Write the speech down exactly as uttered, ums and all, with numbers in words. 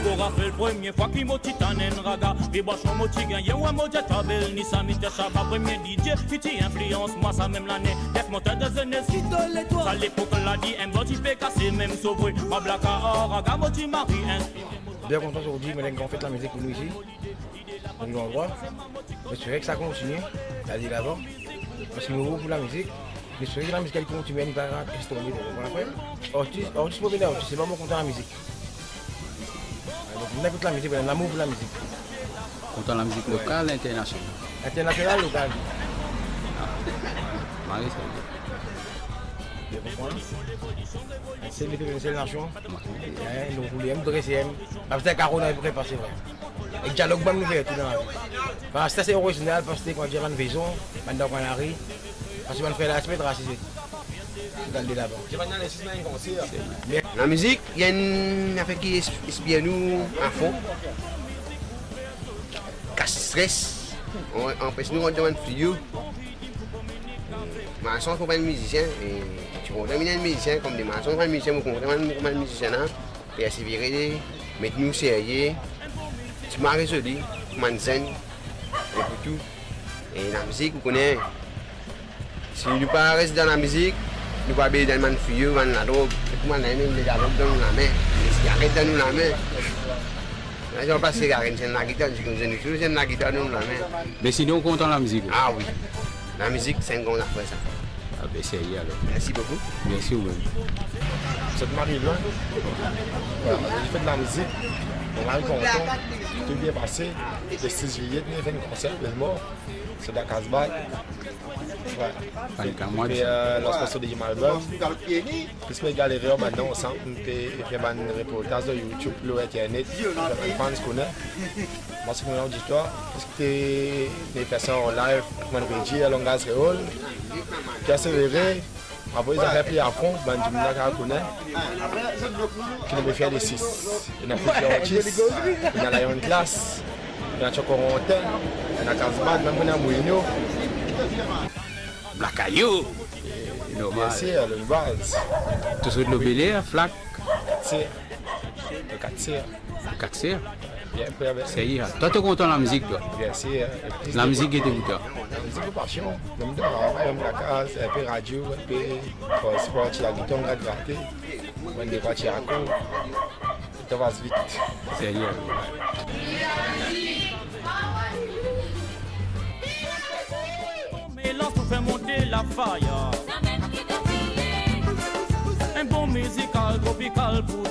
Kora fer premie fwa ki mo ti tann enn raga. Vibrasion mo ti gagne, wi, mo dir twa bel ni sa, Mister Shabba, premie D J ki ti inflians mwa sa mem lane. Def Montana, Zenith, Idole Etoile. Sa lepok la di enn bla ti pe kase mem so vre. Mwa blaka ar raga mo ti mari inspire. Bien kontan zordi, mo ena enn gran fet lamizik pou nou isi. Mo lor landrwa. Mo espere ki sa kontinie, ale lavan. Parski mo amour pou lamizik, mo espere ki lamizik al kontinie, li pa res tonbe, to konpran, frè? Artis, artis pou vinn artis, se pa mo kontan lamizik. Donk, mo ekout lamizik, mo ena lamour pou lamizik. Kontan lamizik lokal, internasional? Internasional, lokal. Mari sa. Ou konpran? Enn sel lepep, enn sel nasion. Hein, nou voule enn dre C M. Apre sa, karo nou pe pase, vre. Ek dialog bann nou fer tou dan lavi. Parski sa se orizinal, parski kan dir bann vezon, bann dan kan lari, parski bann frer la, ti pe trase zot. Tou ale lavan. Lamizik, li enn zafer ki ins-, inspir nou afon. Kas stres, an-, anpes nou rant dan bann fliyo. Mo santi mo pa enn mizisien, e ti kontan vinn enn mizisien, kouma mo santi mo pa enn mizisien, mo kontan vinn kouma enn mizisien la. Persevere, met nou serye, ti mari zoli, kouma enn zenn, e pou tou. E lamizik, ou kone, si nou pa res dan lamizik, nou pa bizin dan bann fliyo, bann ladrog. E kouma nou ena ladrog dan nou lame, sigaret dan nou lame. La, si nou pa sigaret, si enn lagita, si nou, si nou, si enn lagita dan nou lame. Me sinon, ou kontan lamizik, wi? Ah wi. Lamizik, se enn gran zafer sa. Ah ben, serye alor. Mersi boukou. Mersi ou mem. Zot mari lwin. Voilà, nou fer lamizik. Mo mari kontan. Tou bien pase. Le sis zilye, nou fer enn konser, Bel Mor. Se dan Casbah. Wi. Panikamwa. Epi, euh, lansman de Malbum. Plis mo ek Galerie Urban, nou ansam, nou pe fer bann reportaz lor YouTube, lor internet, bann fans kone. Mersi pou loditwar, parski nou fer sa an live, kouma nou pe dir, langaz kreol, persevere, avoy zafer pli afon, bann dimoun la kapav kone ki nou pe fer le sis. Ena plizier artis, ena Lion Class, ena Chocorantin, ena Casbah, mem ena Mourinho. Blakayo. Normal. Bien sir, le baz. Tou sort lor Bel Air, Flak. Kat sir. Le kat sir. Le kat sir. Bien, bien, bien. Serye, hein. Twa, to kontan lamizik, twa? Bien sir. Lamizik ete pou twa? Lamizik, mo pasion. Mem dan travay, mem lakaz, inpe radio, inpe transpor, ti lagitar, grat grate. Mem de fwa ti akour. Tan pas vit. Serye. Melans pou fer monte lafaya. Enn bon mizikal tropikal pou